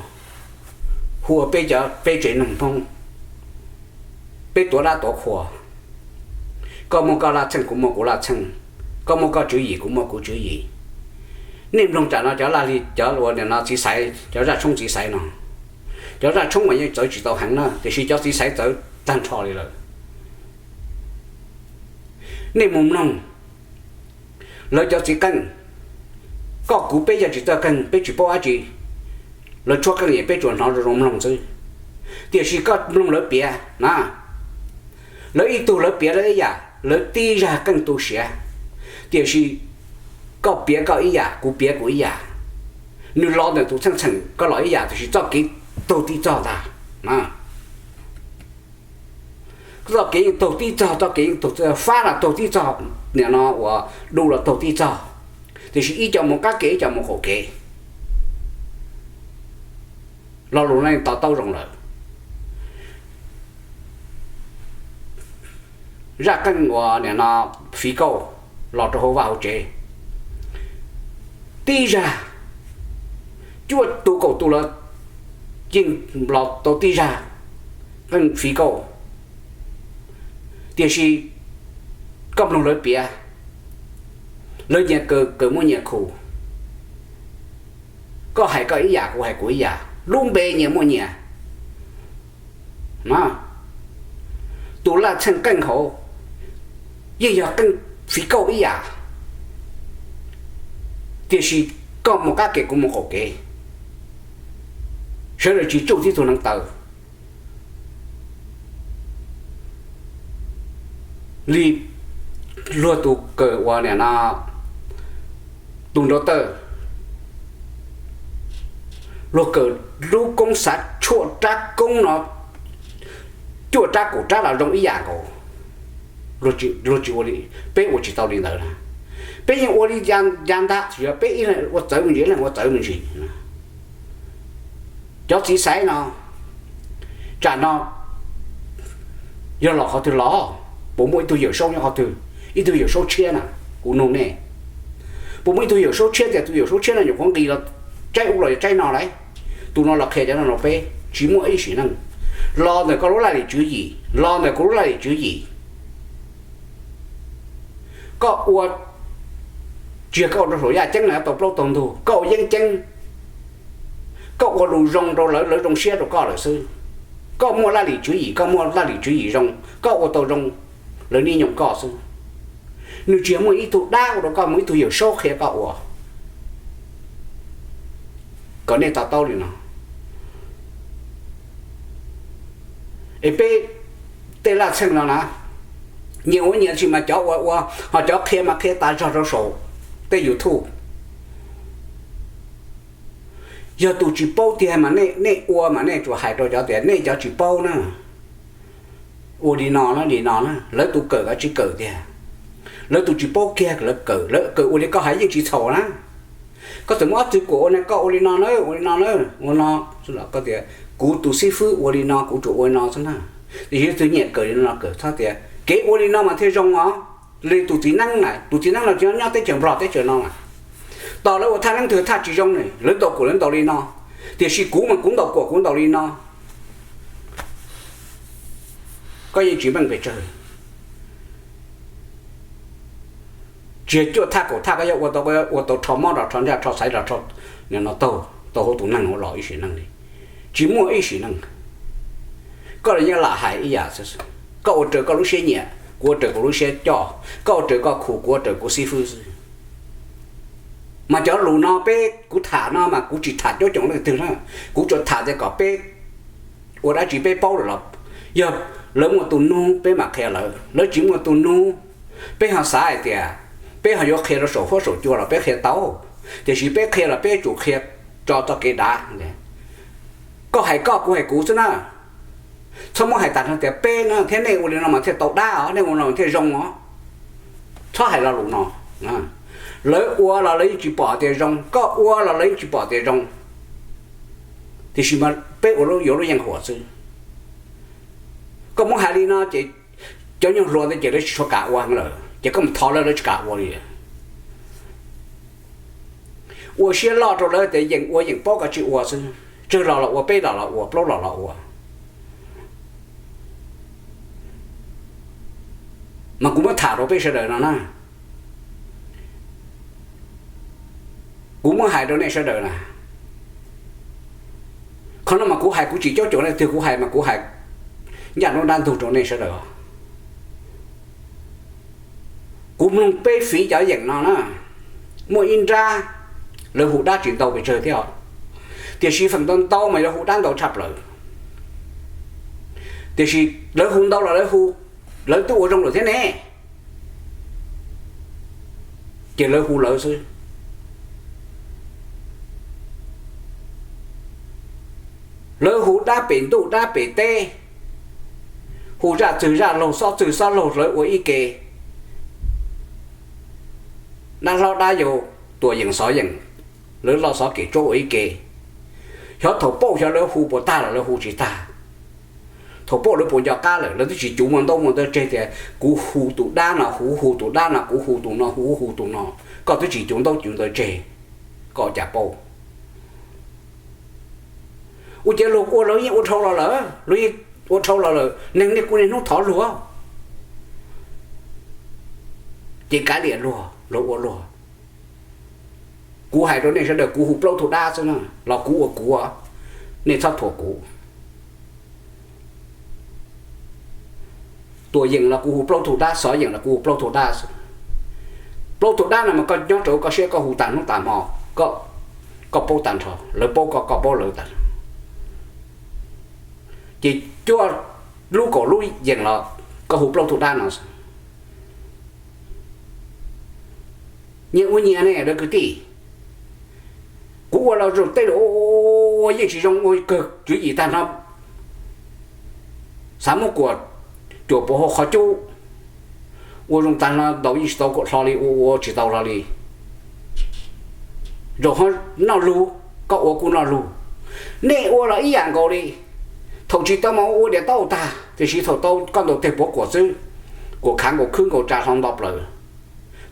hu ua peb cov peb tsev neeg Hmoob, peb tuav dab tuav qhua. Koj muaj koj laj txheej, kuv muaj kuv laj txheej. Koj muaj koj tswv yim, kuv muaj kuv tswv yim. Nej mloog tsam no cov laj li cov ua nim no txiv xaiv, cov zaj tshoob txiv xaiv no, cov zaj tshoob mas yeej txawv tsis tau heev na, tiam sis cov txiv xaiv txawv tag nrho li lawm. Nej mus mloog lawv cov txiv qeej, koj kuv peb yog tsis txawj qeej peb tsis paub dab tsi. Lawv tshuab qeej es peb tsuas hnov zoo zoo mloog xwb. Tiam sis koj mloog lawv piav na, lawv ib tug lawv piav lawv ib yam, lawv tib zaj qeej tu siav. Tiam sis koj piav koj ib yam, kuv piav kuv ib yam. Nws los ntawm tus txheej txheem, koj los ib yam, tiam sis txoj kev taug tib txog ntag. Txoj kev yeej taug tib txog, txoj kev yeej taug tib txog, fab los taug tib txog, nim no uas du los taug tib txog, tiam sis ib co mus qab kev ib co mus qaum kev. Lo lus no yeej to taub zoo lawm. Zaj qeej uas nim no fiv kauj los rau hauv vaj hauv tsev, tib zaj cuaj tus kaum tus los yeej los tau tib zaj qeej fiv kauj. Tiam sis koj mloog lawv piav, lawv nyias kaw kaw muab nyias khu. Koj hais koj ib yam, kuv hais kuv ib yam, lub npe nyias muaj nyias. Tus laj txheej qeej hauv yeej yog qeej fiv kauj ib yam, tiam sis koj mus qab kev kuv mus qaum kev. Sawv daws tsis tsuj tib tug neev taw li luag tus kawm uas nim no tus nrav tawj, luag kawm lub koob xav tshuaj rab koob no cuaj rab kaum rab los zoo ib yam nkaus. Luag tsis ua li, peb ua tsis tau li ntawd na. Peb yeej ua li ya ntag, yog peb ib leeg ua txawv me ntsis, ib leeg ua txawv me ntsis. Cov txiv xaiv no, tsam no yog los qhov twg los? Puas muaj ib tug Yawm Saub nyob qhov twg, ib tug Yawm Saub tshiab na? Kuv nug nej, puas muaj ib tug Yawm Saub tshiab tias tus Yawm Saub tshiab no nyuam qhuav nqis los tsaib ub los yog tsaib no lauj? Tus no los qhia cov no rau peb, tsis muaj ib sim neej. Los ntawm koj lub laj lim tswv yim, los ntawm kuv lub laj lim tswv yim. Koj ua, tsis yog koj ua rau saum yaj ceeb los tau plaub tau ntug, koj ua yeeb ceeb, koj ua lus zoo rau lawv, lawv zoo siab rau koj lawm xwb. Koj muaj laj lim tswv yim, koj muaj laj lim tswv yim zoo, koj ua tau zoo, lawv niaj nyoog koj xwb. Nws tsis yog muaj ib tug dab ua rau koj, muaj ib tug Yawm Saub qhia koj ua. Kom nej to taub li no. Es peb tej laj txheej no na, nyias ua nyias, tab sis mas cov ua ua, ho cov qhia mas qhia tas zog rau saum tej YouTube. Yog tus tsis paub tiag mas nej ua mas nej tsuas hais rau cov tias nej cov tsis paub na, ua li no na, li no na, lawv tus kawm los tsis kawm tiag, lawv tus tsis paub kiag lawv kawm, lawv kawm ua li koj hais yeej tsis txhaum na. Koj txawm muaj ob txwv kuam ua na, koj ua li no na, ua li no na, ua no, koj tias kuv tus xib fwb ua li no, kuv tsuas ua li no xwb na. Tiam sis leej twg nyiam kawm li no kawm, txhob tias kev ua li no mas thiaj zoo os. Li tus txiv neeb na, tus txiv neeb no tsis nyob teb chaws Nplog teb chaws no na, tos lawv ua thaj neeb twg thaj tsis zoo ne, lawv ntaus kuam lawv ntaus li no, tiam sis kuv mas kuv ntaus kuam kuv ntaus li no. Koj yeej tsis meej pes tsawg. Tsis yog cuaj thaj kaum thaj koj yuav ua tau, koj yuav ua tau rho mob los rho ntsaj rho xaiv los rho, nim no taug, taug hauv tus neeg hauv los ib sim neej li. Tsis muaj ib sim neej. Koj los yeej lam hais ib yam xwb. Koj ua raws koj lub siab nyiam, kuv ua raws kuv lub siab coj, koj ua raws koj khu, kuv ua raws kuv xib fwb xwb. Mas cov lus no peb, kuv tham no mas kuv tsis tham cuab coom leej twg na, kuv tsuas tham tias kom peb ua dab tsi peb paub lawm los, yog lawv muaj tus nug peb mam qhia lawv, lawv tsis muaj tus nug, peb ho xav hais tias peb ho yuav qhia rau saum huab saum cua los peb qhia tau, tiam sis peb qhia los peb yuav tsum qhia tso txoj kev dav. Koj hais koj, kuv hais kuv xwb na. Txhob muab hais tag nrho tias peb no thiab nej ua li no mas thiaj tau dab os, nej ua no thiaj zoo os. Txhob hais lo lus no. Lawv ua los lawv yeej tsis pom tias zoo, koj ua los lawv yeej tsis pom tias zoo, tiam sis mas peb ua yuav lub yeej huam xwb. Koj muab hais li no ces cov nyuag hluas ntawd ces lawv tsis tshua kam ua lawm, ces koj mus thov lawv, lawv tsis kam ua li. Ua siab loj rau lawv tias yeem ua yeem paub, koj tsis ua xwb, tsawg los los ua, peb los los ua, plaub los los ua. Mas kuv muab tham rau peb sawv daws no na, kuv muab hais rau nej sawv daws na. Qhov no mas kuv hais kuv tsis cuab coom leej twg, kuv hais mas kuv hais ncaj nruab nrab ntug rau nej sawv daws. Kuv mloog peb fiv cov yeem no na, muaj ib nrab lawv hu dab tsis ntau pes tsawg thiab, tiam sis feem ntau ntau mas yuav hu dab ntau tshaj plaws. Tiam sis lawv hu ntau los lawv hu, lawv twb ua zoo lawm thiab ne, ces lawv hu lawv xwb. Lawv hu dab pem ntuj dab pem teb, hu zaj txwg zaj laug xob txwg xob laug lawv ua ib ke, dab hlob dab yau, tuam yeem xov yeem, lawv loj xov kev tsuab ua ib ke. Xyov thaum pauj xyov lawv hu puas tag los lawv hu tsis tag. Thaum pauj lawv puas nco qab lawm, lawv twb tsis cuv muaj ntaub muaj ntawv tseg tias kuv hu tus dab no, kuv hu tus dab no, kuv hu tus no, kuv hu tus no. Koj twb tsis cuv ntaub cuv ntawv tseg, koj ua cas pauj? Ua ciav luag ua luag yeej ua dhau los lawm, luag yeej ua dhau los lawm, neeg niaj kuj niaj hnub thov luag, ces kav liam luag, luag ua luag. Kuv hais rau nej sawv daws, kuv hu plaub tug dab xwb na, los kuv ua kuv, nej txhob thuam kuv. Tuam yeem los kuv hu plaub tug dab, xov yeem los kuv hu plaub tug dab xwb. Plaub tug dab no mas koj nyob rau koj siab koj hu tag hnub tag hmo, koj paub tag nrho, lawv paub koj, koj paub lawv tag. Ces cuaj lub kaum lub yeem los koj hu plaub tug dab no xwb. Nyias ua nyias ne lawv kwv tij. Kuv ua los zoo tej zaum ua yeej tsis zoo, ua kawg tswv yim tag nrho. Xav muab kuam cuam puas hau qhov cub, ua zoo tag nrho ntaus yeej tsis tau hlo li, ua ua tsis tau hlo li. Zaum ho noj lug, koj ua kuj noj lug. Nej ua los ib yam nkaus li. Thaum tsis tau mas ua ua diav taub tag, tiam sis thaum tau koj ntaus teg puav kuam xwb, kuam khav nkaus khwb nkaus tsa hlo nto plaws,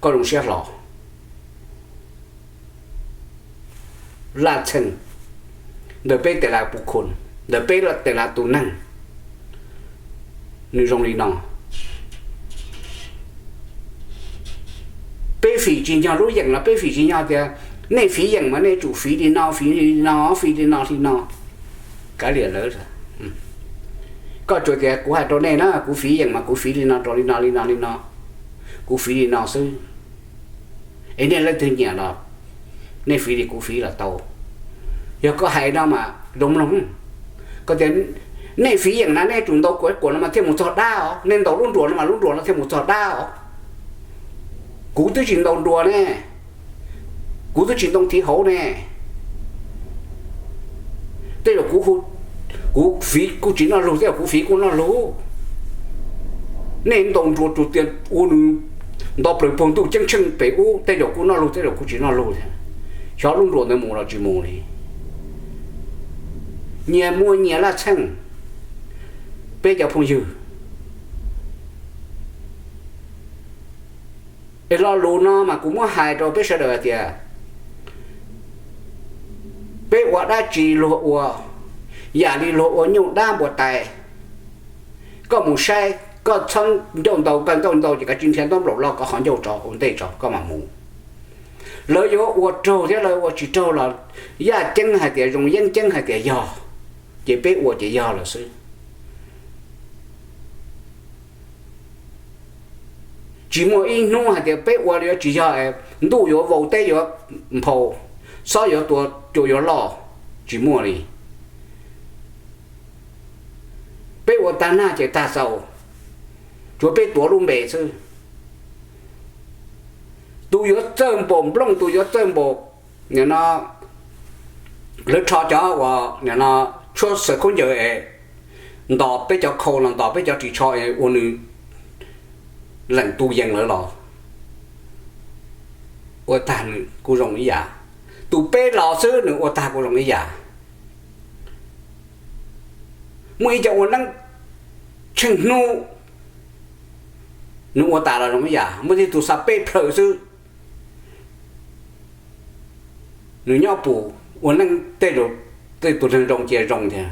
koj zoo siab hlo. Laj txheej ntawm peb tes lav puv khun, ntawm peb tes lav tus neeg, nws zoo li no. Peb fim tsis nyog lub yeem no, peb fim tsis nyog tias nej fiv yeem mas nej tsum fiv li no, fiv li no, fiv li no li no. Kav liam lawv. Koj tsuas tias kuv hais rau nej na, kuv fiv yeem mas kuv fiv li no rau li no li no li no, kuv fiv li no xwb. Es nej leej twg nyiam los nej fiv li kuv fiv los tau. Yog koj hais no mas zoo mloog. Koj tias nej fiv yeem na nej tsum ntaus kuam, kuam no mas thiaj mus txog dab os, nej ntaus lub nruas no mas lub nruas no thiaj mus txog dab os. Kuv twb tsis ntaus nruas ne, kuv twb tsis ntoo tiv hauv ne. Tej zaum kuv fiv kuj tsis noj lug, tej zaum kuv fiv kuj noj lug. Nej ntaus nruas tus tias ua nws nto plaws pag ntuj ceeb tsheej pem ub, tej zaum kuj noj lug, tej zaum kuj tsis noj lug thiab. Xyov lub nruas ntawd mus los tsis mus li. Nyias muaj nyias laj txheej, peb cov phooj ywg. Es lo lus no mas kuv muab hais rau peb sawv daws hais tias peb ua dab tsi luag ua, yam li luag ua nyuj dab npua tais. Koj mus saib, koj txhob ncauj ntau, koj ncauj ntau ces kav tsij nrhiav ntaub nplaum loj koj qhov ncauj tso ua ntej tso koj mam mus. Lawv yuav ua raug thiab lawv ua tsis raug los yaj ceeb hais tias zoo, yeeb ceeb hais tias yog, ces peb ua ces yog lawm xwb. Tsis muaj ib hnub hais tias peb ua li yuav tsis yog, ntuj yuav vau teb yuav nphau, xob yuav tua cua yuav loj, tsis muaj li. Peb ua tag nag ces tag xaus, tsuav peb tuav lub npe xwb. Tus yuav txawj npaum nplooj, tus yuav txawj npaum, nim no lawv rho cov uas nim no tshuab xaws khaub ncaws es ntos peb cov khau los ntos peb cov ris tsho es ua nws leem tu yees lawv los ua tag nws kuj zoo ib yam. Tus peb los xwb nws ua tag kuj zoo ib yam. Muaj ib co ua neeb tsheej hnub, nws ua tas los zoo ib yam. Muaj tej tus xav peb plhaw xwb, nws nyob pus ua neej tej, tej tus neeg zoo cia zoo tiag.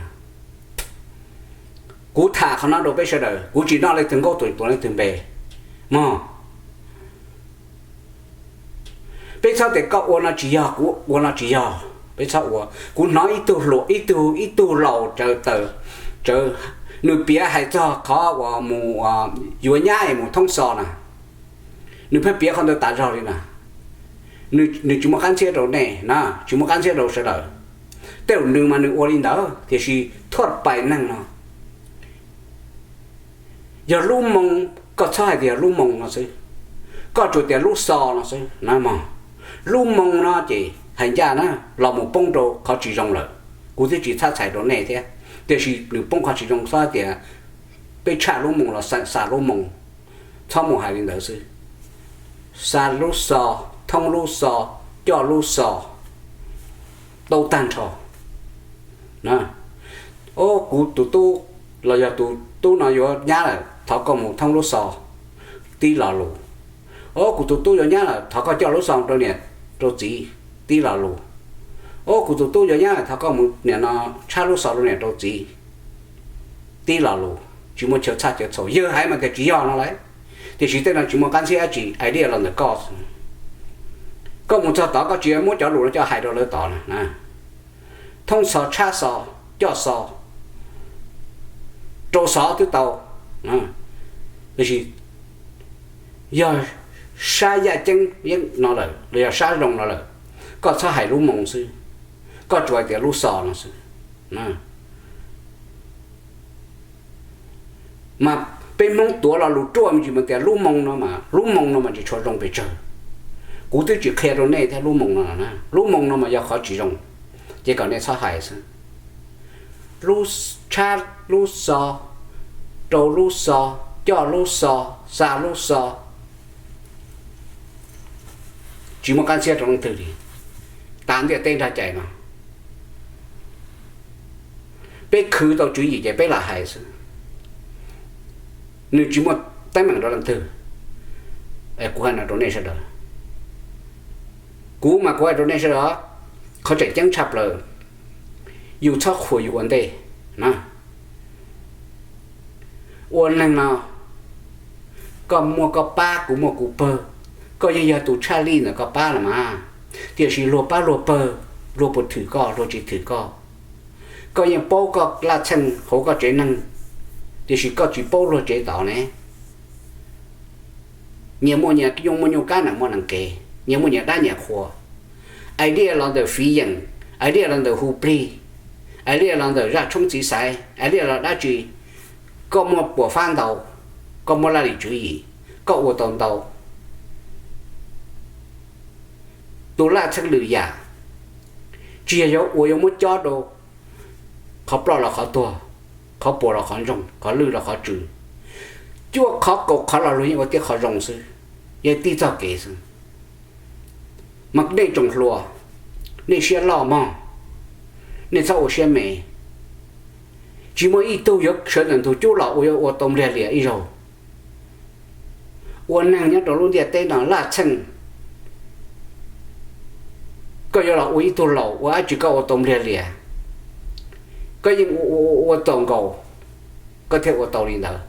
Kuv tham qhov no rau peb sawv daws, kuv tsis noj leej twg nkauj, tus tuav leej twg npe mog. Peb txhob tias koj ua no tsis yog, kuv ua no tsis yog, peb txhob ua. Kuv hnov ib tug hluas, ib tug, ib tug laus, nws piav hais txog qhov uas mus yuav nyab es mus thoob xo na. Nws pheej piav qhov ntawd tas zog li na. Nws tsis muaj qab ntxhiab rau nej na, tsis muaj qab ntxhiab rau sawv daws. Tej zaum nws mas nws ua li ntawd, tiam sis thuaj pais neeg no yog lub moo, koj txhob hais tias yog lub moo no xwb, koj tsuas tias lub xo no xwb na mog. Lub moo no ces hais ncaj na, los mus poob rau qhov tsis zoo lawm. Kuv twb tsis txhab txhais rau nej thiab, tiam sis nws poob qhov tsis zoo, txhob tias peb tshaj lub moo los xa lub moo, txhob mus hais li ntawd xwb. Xa lub xo, thoob lub xo, coj lub xo, tau tag nrho. Ob, kuv tus tub los yog tus tub no yuav nyab lawm, thov koj mus thoob lub xo, tib lo lus. Ob, kuv tus tub yuav nyab lawm, thov koj coj lub xo rau niam rau txiv, tib lo lus. Ob, kuv tus tub yuav nyab lawm, thov koj mus nim no tshab lub xo rau niam rau txiv, tib lo lus. Tsis muaj chaw txhaj chaw txhaum, yawg hais mas tias tsis yog no lauj. Tiam sis tej no tsis muaj qab ntxhiab dab tsi, idea los ntawm koj. Koj mus txog tod koj tsis muab cov lus no coj hais rau lawv tod na. Thoob xo, tshab xo, coj xo, rau xov twb tau. Tiam sis yog sab yaj ceeb no lawm los yog sab zoo no lawm, koj txhob hais lub moo xwb, koj tsuas hais tias lub xo no xwb. Mas peb Hmoob tuav lo lus ruaj me ntsis mas tias lub moo no mas, lub moo no mas tsis tshua zoo pes tsawg. Kuv twb tsis qhia rau nej thiab lub moo no, lub moo no mas yog qhov tsis zoo, ces kom nej txhob hais xwb. Lub, tshab lub xo, rau lub xo, coj lub xo, xa lub xo, tsis muaj qab ntxhiab rau leej twg li. Tas ntiaj teb nrag cai no, peb khwv tau tswv yim ces peb lam hais xwb, nws tsis muaj teeb meem rau leej twg. Kuv hais no rau nej sawv daws, kuv mas kuv hais rau nej sawv daws, qhov tseem ceeb tshaj plaws, yus txhob qhuas yus ua ntej na. Ua neeg no, koj muaj koj pab, kuv muaj kuv pawg, koj yeej yog tus tshaj lij ntawm koj pab los mas. Tiam sis luag pab luag pawg, luag puas thwm koj, luag tsis thwm koj. Koj yeej paub koj laj txheej hauv koj tsev neeg, tiam sis koj tsis paub luag tsev tod ne. Nyias muaj nyias nyuj muaj nyuj kab, nees muaj nees kev, nyias muaj nyias dab nyias qhua. Idea los ntawm fiv yeem, idea los ntawm hu plig, idea los ntawm zaj tshoob txiv xaiv, idea los dab tsi. Koj muaj puas fab ntau, koj muaj laj lim tswv yim, koj ua tau ntau. Tus laj txheej lwm yam, tsis yog yuav ua yuav muab cob rau qhov ploj los qhov tuag, qhov puas los qhov ntsoog, qhov lwj los qhov tsw. Cuaj qhov kaum qhov los luag yeej ua tib qhov zoo xwb, yeej tib txoj kev xwb. Mas nej tsoom hluas, nej siab loj mog, nej txhob ua siab me. Tsis muaj ib tug yuav sawv ntawm ntug cub los ua yuav ua tau Npliag Lias ib zaug. Ua neeg nyob rau lub ntiaj teb no laj txheej, koj yuav los ua ib tug laus ua dab tsi koj ua tau Npliag Lias? Koj yeej ua ua txaus nkaus, koj thiaj ua tau li ntawd.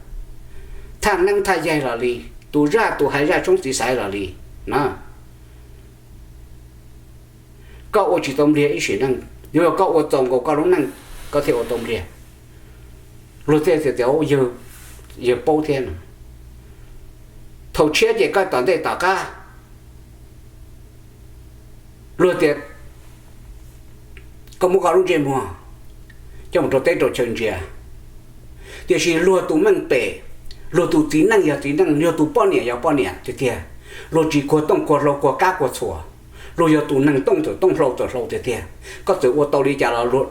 Thaj neeb thaj yaig los li, tus zaj tus hais zaj tshoob txiv xaiv los li na. Koj ua tsis tau Npliag ib sim neej, yuav yog koj ua txaus nkaus koj lub neej, koj thiaj ua tau Npliag. Luag thiaj tias tias yawg paub thiab no. Thaum tshiab ces koj tom ntej tom qab, luag tias koj muab koj lub ntsej muag coj mus rau teb rau chaw ntsia, tiam sis luag tus meej pem, luag tus txiv neej yog txiv neej, luag tus poj niam yog poj niam tiag tiag, luag tsis kuag tooj kuag hlau kuag kab kuag txhuas, luag yog tus neeg tooj txawm tooj hlau txawm hlau tiag tiag. Koj txawm ua tau li cas los luag,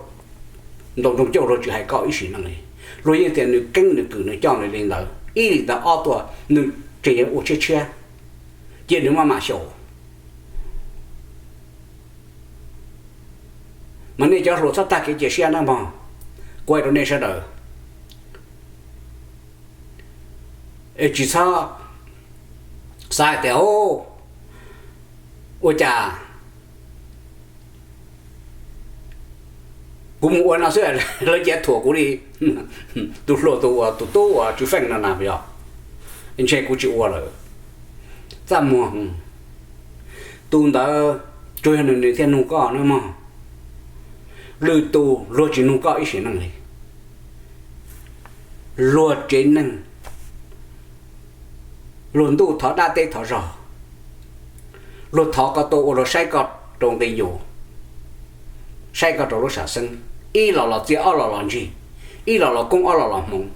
ntaus nroog cauj luag tsis hais koj ib sim neej li. Luag yeej tias nws keeb nws kwm nws coj nws li ntawd, ib li ntawd ob tuaj nws tseem yuav ua tshiab tshiab, cia nws maj mam xyaum. Mas nej cov hluas txhob tag kev cia siab nawb mog, kuv hais rau nej sawv daws, es tsis txhob xav hais tias, ua cas kuv mus ua no xwb lawv cia thuam kuv li tus hluas tus uas tus tub uas tsw feej no na yog, ntshe kuv tsis ua lawm. Txaj muag, tus ntawd tsuas yog nws nws thiaj nug koj nawb mog, lwm tus luag tsis nug koj ib sim neej li. Luag tsev neeg, luag ntuj thov dab teb thov zog, luag thov koj tuaj ua luag saib koj rau nqi yus, saib koj rau lub sam xeeb, ib los los txiaj ob los los ntsig, ib los los koob ob los los hmoov.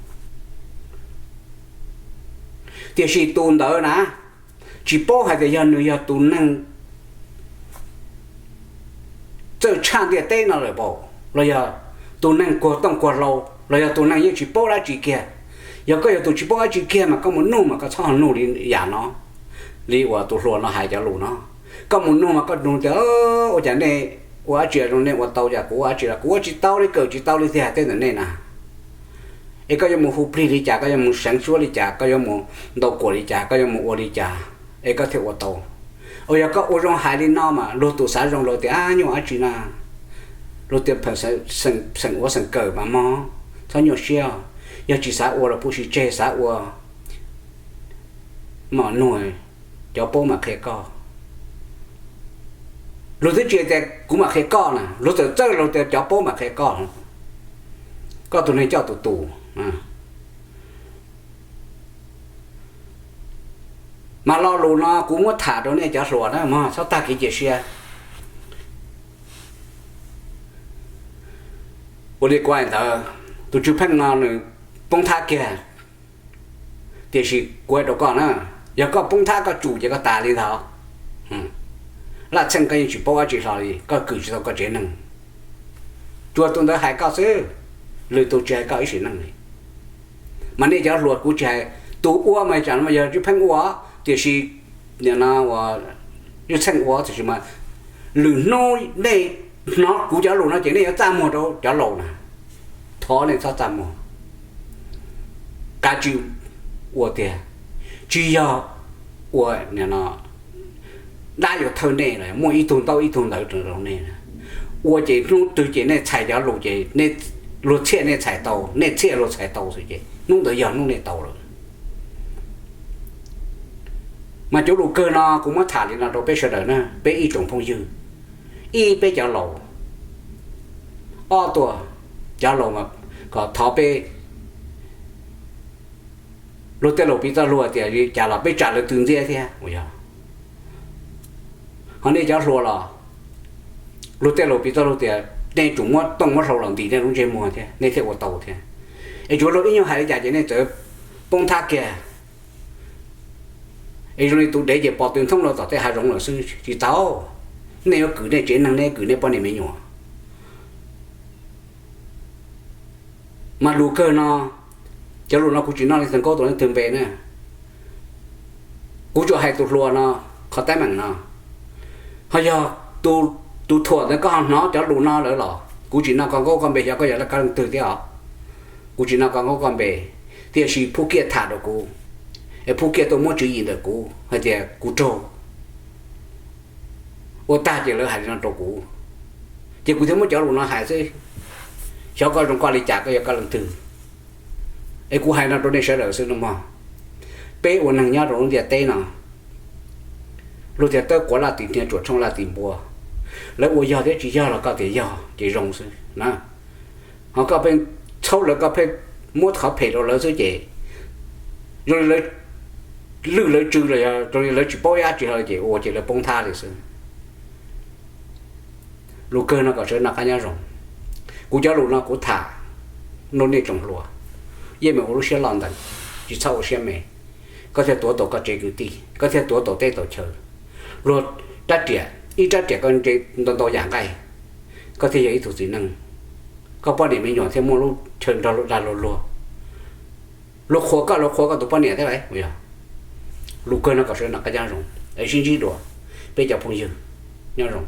Tiam sis tus ntawd na, tsis paub hais tias yog nws yog tus neeg txawj tshaj ntiaj teb no lawm paum, los yog tus neeg kuag tooj kuag hlau, los yog tus neeg yeej tsis paub dab tsi kiag. Yog koj yog tus tsis paub dab tsi kiag mas koj mus nug mas koj txhob nug li yam no, li uas tus hluas no hais cov lus no. Koj mus nug mas koj nug tias, ua cas nej ua dab tsi, nej ua tau, cas kuv ua dab tsi los kuv ua tsis tau li, kawm tsis tau li tiag tej ntawm nej na. Es koj yuav mus hu plig li cas, koj yuav mus seev suab li cas, koj yuav mus ntaus kuam li cas, koj yuav mus ua li cas, es koj thiaj ua tau. Uas yog koj ua zoo hais li no mas luag tus xav zoo luag tias, ab, nyuaj dab tsi na, luag tias xeem ua xeem kawm mas mog, txhob nyuaj siab. Yog tsis xav ua los pub sib tseg, xav ua mas nug cov paub mam qhia koj. Luag twb tsis tias kuv mam qhia koj na, luag txawm txawj luag tias cov paub mam qhia koj. Koj tus neeg coj tus tus mas lo lus no kuv muab tham rau nej cov hluas na mog, txhob tag kev cia siab. Ua li kuv hais ntawd, tus tsw pheej no nws poob thab kiag, tiam sis kuv hais rau koj na, yog koj poob thab koj tsum ces koj tas li ntag. Laj txheej koj yeej tsis paub dab tsi hlo li, koj kwm tsis tau koj tsev neeg. Tsuas tus ntawd hais koj xwb, lwm tus tsis hais koj ib sim neej li. Mas nej cov hluas kuv tsis hais, tus ua mas tsam no yog tsw pheej ua, tiam sis nim no ua, laj txheej ua tiam sis mas lwm hnub nej hnov kuv cov lus no ces nej yuav txaj muag rau cov laus na. Thov nej txhob txaj muag, kav tsij ua tiag, tsis yog ua dab yuav thawj nej los muaj ib tug ntaub ib tug ntawv rau nej. Ua ces hnub twg ces nej txhais cov lus ces luag txhiaj nej txhais tau, nej txhiaj luag txhais tau xwb ces hnub ntawd yog hnub nej tau lawm. Mas cov lus kawg no kuv muab tham li no rau peb sawv daws na, peb ib tsoom phooj ywg, ib peb cov laus, ob tuaj, cov laus mas kom thov peb, luag tej laus piv txoj lus tias cas los peb tsa lawv tw ntxiab thiab. Ho nej cov hluas los, luag tej laus piv txoj lus tias nej tsum muab tooj muab hlau los ntim nej lub ntsej muag thiab nej thiaj ua tau thiab. Es tsuav luag ib nyuag hais li cas ces nej txawm poob thab kiag. Es zoo li tus dev ces pom tw nthoob rau tom tej hav zoov lawm xwb tsis tau. Nej yuav kwm nej tsev neeg, nej yuav kwm nej poj niam me nyuam. Mas lus kawg no, cov lus no kuv tsis noj li tag nkaub tus leej twg npe na. Kuv tsuas hais tus hluas no qhov teeb meem no. Ho yog tus thuam ntawd koj ho hnov cov lus no lawm los kuv tsis noj koj nkaub koj npe, xyov koj yog laj kab leej twg thiab os. Kuv tsis noj koj nkaub koj npe, tiam sis Phub Kiaj tham rau kuv, es Phub Kiaj tuaj muab tswv yim ntawm kuv hais tias kuv raug. Ua tag ces lawv hais li no rau kuv, ces kuv thiaj muab cov lus no hais xwb. Xyov koj zoo koj li cas, koj yog koj leej twg, es kuv hais no rau nej sawv daws xwb no mog. Peb ua neeg nyob rau lub ntiaj teb no, luag tias tawb quav laj tim hnia, tsuam tshooj laj tim npua. Lawv ua yog thiab tsis yog los koj tias yog ces zoo xwb na. Ho koj pheej txhaub lawv, koj pheej muab qhov phem rau lawv xwb ces zoo li lawv lwj lawv tsw los yog lawv tsis paub ib dab tsi hlo ces ua ces lawv poob thab li xwb. Lus kawg no kom sawv noj qab nyob zoo. Kuv cov lus no kuv tham rau nej tsoom hluas, yeej meem ua lub siab loj ntees, tsis txhob ua siab me. Koj thiaj tuav tau koj tsev kwv tij, koj thiaj tuav tau teb tau chaw. Luag rab riam, ib rab riam koj nte ntau ntau yam nqaij, koj thiaj yog ib tug txiv neej. Koj poj niam me nyuam thiaj muaj lub chaw nrog luag dag luag luag. Luag qhuas koj, luag qhuas koj tus poj niam thiab lauj. Yog lus kawg no kom sawv noj qab nyob zoo, es sib ntsib dua, peb cov phooj ywg, nyob zoo.